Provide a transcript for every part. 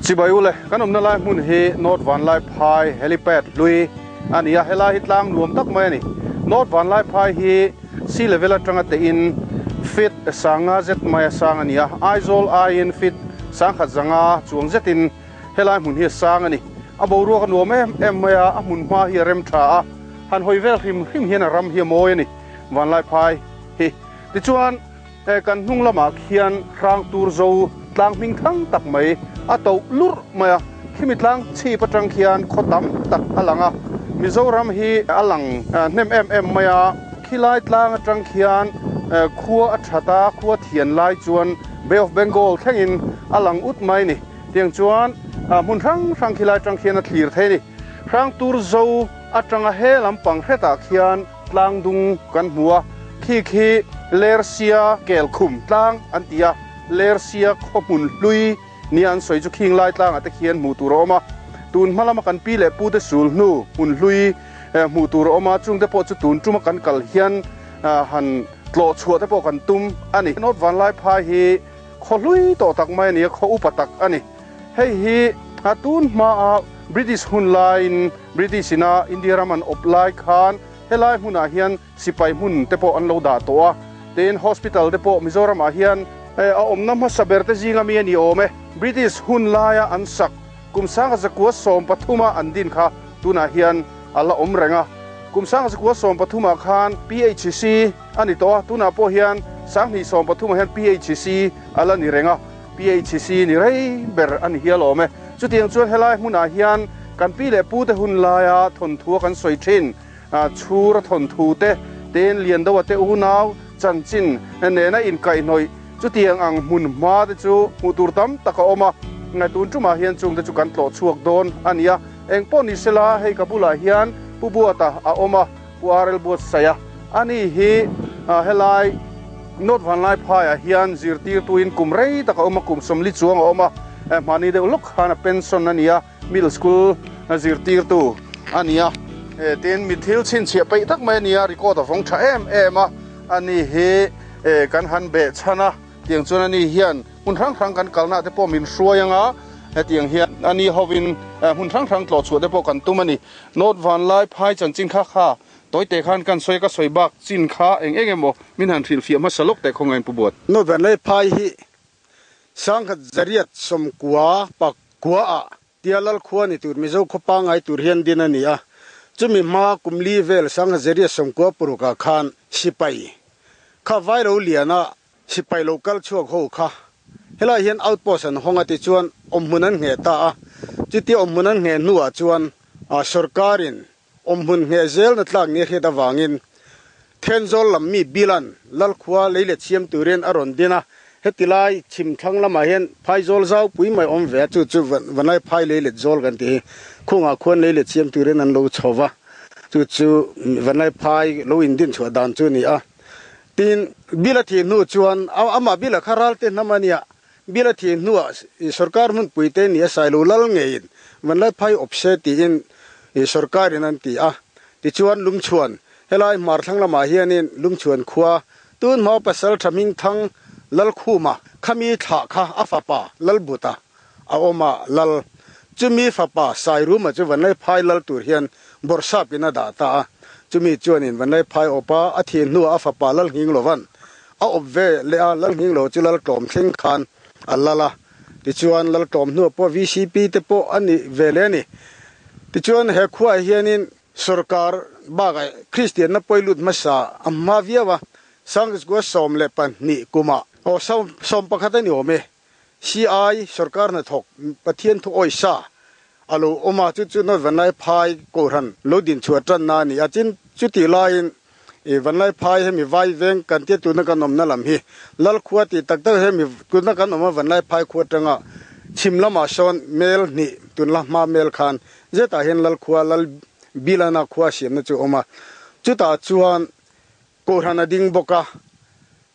Chibai ule, kan awmna lai hmun hi North Vanlaiphai Helipad hlui a ni a, helai hi tlang nuam tak mai a ni. North Vanlaiphai hi sea level atanga tein feet sanga zet mai a sang a ni a, Aizawl aiin feet sangkhat zanga chuang zetin helai hmun hi a sang a ni. A boruak a nuam em em mai a, a hmun hma hi a rem tha a, han hawi vel hrim hrim hian a ram hi a mawi a ni Vanlaiphai hi. Tichuan. He kan hnung lamah khian hrang tur zo tlang hming thang tak mai a toh lurh mai a, khimi tlang chhip atang khian khaw tam tak a lang a, Mizoram hi a lang hnem em em mai a, khilai tlang atang khian khua a that a, khua thian lai chuan Bay of Bengal thlengin a lang ut mai a ni. Tiang chuan hmun hrang hrang khilai atang khian a thlir thei a ni. Hrang tur zo atanga he lampang hretah khian Tlang dung kan hmu a, khi khi Lersia kel khum tlang an ti a, Lersia khaw hmun hlui nia an sawi chu khing lai tlangah te khian hmuh tur a awm a, tun hma lama kan pi leh pu te sul hnu hmun hlui hmuh tur a awm a, chungte pawh chu tun tuma kan kal hian han tlawh chhuah te pawh kan tum a ni. North Vanlaiphai hi khaw hlui tawh tak mai a ni a, khaw upa tak a ni. Hei hi tun hmaa British hun laiin British ina India ram an awp lai khan helai hmunah hian sipai hmun te pawh an lo dah tawh a, tin hospital te pawh Mizoramah hian a awmna hmasa ber te zinga mi a ni awm e. British hun laia an sak kum sangha zakua 13 a an din kha tunah hian a la awm reng a. Kum sangha zakua 13 ah khan PHC a ni tawh a, tunah pawh hian 2013 ah hian PHC a la ni reng a. PHC ni rei ber a ni hial awm e. Chutiang chuan helai hmunah hian kan pi leh pute hun laia thawnthua kan sawi thin, chhura thawnthu te, ten lian deuha te unau chanchin nena inkaihhnawih chutiang ang hmun hma te chu hmuh tur tam tak a awm a. Tun tumah hian chungte chu kan tlawh chhuak dawn a ni a. Eng pawh ni sela hei ka bulah hian Pu Buata a awm a. Pu RL Buatsaia a ni hi helai North Vanlaiphaiah hian zirtirtuin kum rei tak a awm a, kum 40 chuang a awm a, hmahni deuh lawk khan a pension a ni a, middle school zirtirtu a ni a. Tin, mi thil chhinchhiah peih tak mai a ni a, record a vawng tha em em a, a ni hi kan han beh chhan a, tiang chuan a ni hian hmun hrang hrang kan kalna te pawh min hruai ang a, hetiang hian a ni hovin hmun hrang hrang tlawh chhuah te pawh kan tum a ni. North Vanlaiphai chanchin kha kha tawite khan kan sawi a, ka sawi bak chin kha eng eng emaw min han hrilhfiah hmasa lawk teh khawngain Pu Buat. North Vanlaiphai hi sangkhat zariat 90 pak kua ah tia lal khua ni tur Mizo khaw pangngai tur hian din a ni a, chumi hma kum li vel sangkhat zariat 96 ah khan sipai kha vailo lian a Sipai lo kal chhuak ho kha helaiah hian outpost an hawng a tichuan awmhmun an ngheh ta a, chutia awmhmun an ngheh hnuah chuan sorkarin awmhmun ngheh zelna tlak ni a hriat avangin Thenzawl lam mi Bilan Lalkhua lei let siam turin a rawn din a, heti lai chhim thlang lamah hian phaizawl zau pui mai awm ve a, chu chu Vanlai phai lei let zawl kan tih hi khungah khuan lei let siam turin an lo chho va, chu chu Vanlai phai lo indin chhuah dan chu a ni a. Tin, bill a thih hnu chuan amah bill a kha ral te hnam a nia, bill a thih hnuah sorkar hmunpui te ni a sailo lal ngeiin Vanlaiphai awp se tiin sorkarin an ti a. Tichuan Lumchhuan, helai hmar thlang lamah hianin Lumchhuan khua tun hma pasal tha hmingthang Lalkhuma khami thlah kha a fapa Lalbuta a awm a, Lal chumi fapa Sairuma chu Vanlaiphai lal tur hian bawrhsapin a dah ta a, chumi chuanin Vanlaiphai awpa a thih hnuah a fapa Lal Nghinglovan a awp ve leh a, Lal Nghinglo chu Lal tlawm thleng khan a lal a, tichuan Lal tlawm hnuah pawh VCP te pawh a ni ve leh a ni. Tichuan he khuaah hianin sorkar bakah Kristianna pawi lut hmasa a hma viau a, Sangkua 12 kumah aw 11 a ni awm e. CI sorkar hnathawk Pathian thu awisa a lo awm a, chu chu North Vanlaiphai Kohhran lo din chhuah tanna a ni a. Tin, chutih laiin i Vanlaiphai hemi vai veng kan tia tuna kan awmna lam hi Lalkhua tih tak tak hemi tuna kan awm a Vanlaiphai khua atanga chhim lamah sawn mel hnih tunla hma mel khan zetah hian Lalkhua Lal Bilana khua siamna chu a awm a, chutah chuan Kohhran a ding bawk a,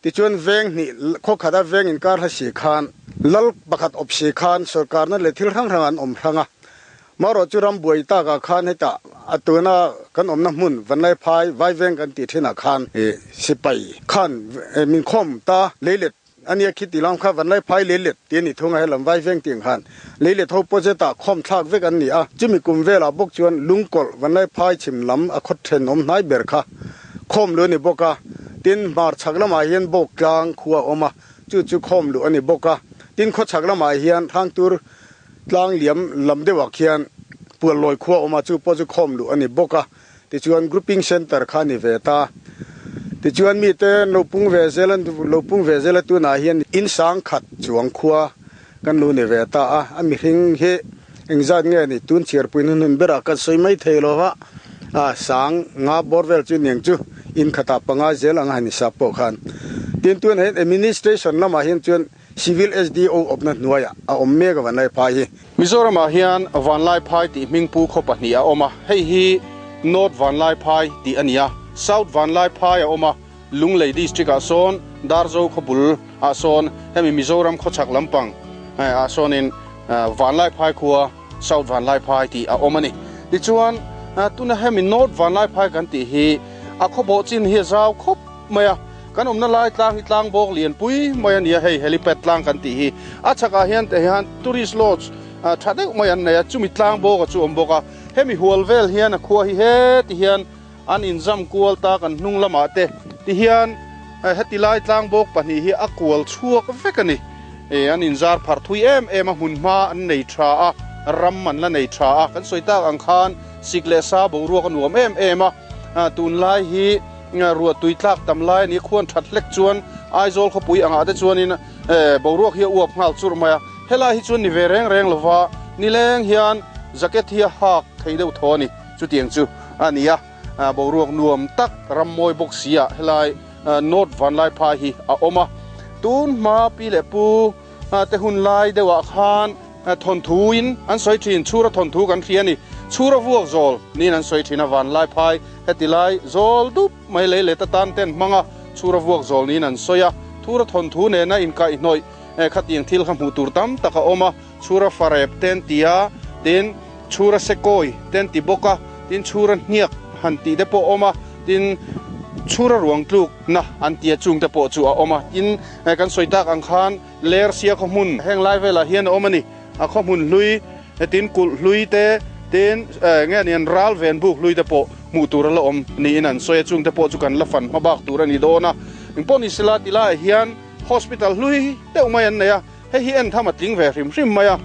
tichuan veng hnih khaw khata veng inkar hla si khan lal pakhat awp si khan sorkarna leh thil hrang hrang an awm hrang a. Marawh chu ram buai takah khan hetah a tuna kan awmna hmun Vanlaiphai Vaiveng kan tih thinah khan sipai khan min khawm ta leilet ania khi ti lam kha Vanlai phai leilet tih a nih thung a, helam vai veng tih ang khan leilet ho pawh zetah khawm thlak vek an ni a. Chumi kum velah bawk chuan Lungkawlh Vanlai phai chhim lam a khaw thenawm hnai ber kha khawm luh a ni bawk a. Tin, hmar chhak lamah hian Bawk tlang khua a awm a, chu chu khawm luh a ni bawk a. Tin, khaw chhak lamah hian Hrangtur tlang liam lam deuhah khian Puallawi khua a awm a, chu pawh chu khawm luh a ni bawk a. Tichuan Grouping Centre kha a ni ve ta. Tichuan mite lo pung ve zel a, lo pung ve zel a tunah hian in sang khat chuang khua kan lo ni ve ta a. A mihring hi engzat nge ni tun chhiarpui hnuhnun berah kan sawi mai thei lo va, a sang nga bawr vel chu niang chu in khatah panga zel ang a han insa pawh khan. Tin tunah hian Administration lamah hian chuan Civil SDO awpna hnuaiah a awm mek a Vanlaiphai hi. Mizoramah hian Vanlaiphai tih hmingpu khaw pahnih a awm a, hei hi North Vanlaiphai tih a ni a, South Vanlaiphai a awm a, Lunglei District ah sawn Darzo khaw bul ah sawn hemi Mizoram khawchhak lampang ah sawnin Vanlaiphai khua South Vanlaiphai tih a awm a ni. Tichuan tuna hemi North Vanlaiphai kan tih hi a khaw bawh chin hi a zau khawp mai a, Kan awmna lai tlang hi tlang bawk lian pui mai a ni a, hei helipad tlang kan tih hi. A chhakah hian teh hian tourist lodge tha deuh mai an nei a, chumi tlang bawka chu a awm bawk a. Hemi hual vel hian a khua hi heti hian an inzam kual ta kan hnung lamah te ti hian heti lai tlang bawk pahnih hi a kual chhuak vek a ni. An inzar pharh thui em em a, hmun hma an nei tha a, ram an la nei tha a. Kan sawi tak ang khan sik leh sa boruak a nuam em em a, tunlai hi Ruah tui tlak tam lai a ni. Khuan that hlek chuan Aizawl khawpui angah te chuanin boruak hi a uap nghal churh mai a. Helai hi chuan ni ve reng reng lova nileng hian jacket hi a hak thei deuh thaw a ni. Chutiang chu a ni a, boruak nuam tak ram mawi bawk si ah helai North Vanlaiphai hi a awm a. Tun hma pi leh pu te hun lai deuhah khan Thawnthu in an sawi thin, chhura thawnthu kan hria a ni. Chhura vuak zawl niin an sawi thin a, vanlai phai heti lai zawl dup mai lei let atan ten hmang a, chhura vuak zawl niin an sawi a. Thura thawnthu nena inkaihhnawih khatiang thil kha hmuh tur tam tak a awm a, chhura farep te an ti a, tin chhura sekawi te an ti bawk a, tin chhura hniak han tih te pawh a awm a, tin chhura ruang tlukna an ti a, chung te pawh chu a awm a. Tin kan sawi tak ang khan Lersia khaw hmun heng lai velah hian a awm a ni. A khaw hmun hlui tin kulh hlui te tin nge ni an ral ven buk hlui te pawh hmuh tur a la awm niin an sawi a, chung te pawh chu kan la fan hma bak tur a ni dawn a. Engpawh ni sela ti laiah hian hospital hlui deuh mai an nei a, hei hi en tham a tling ve hrim hrim mai a.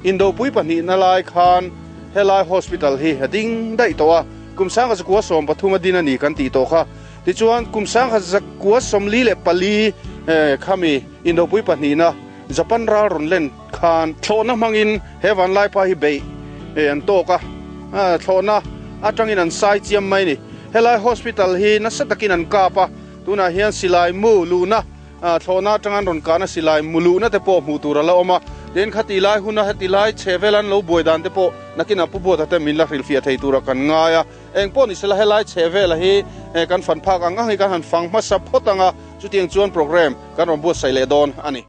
Indopui pahnihna lai khan helai hospital hi a ding daih tawh a, kum sangha zakua 13 a din a ni kan tih tawh kha. Tichuan, kum sangha zakua 44 khami indopui pahnihna Japan ral rawn len khan thlawhna hmangin he vanlaipa hi beih an tawk a, thlawhna atangin an sai chiam mai a ni. Helai hospital hi nasa takin an kap a, tunah hian silai mu luhna Thlawhna atanga an rawn kahna silai muluhna te pawh hmuh tur a la awm a, tin khati lai huna heti lai chhe vela an lo buai dan te pawh nakinah Pu Buata te min la hrilhfiah thei tura kan ngai a. Eng pawh ni sela helai chhe vela hi kan fan phak ang ang hi kan han fang hmasa phawt ang a, chutiang chuan programme kan rawn buatsaih leh dawn a ni.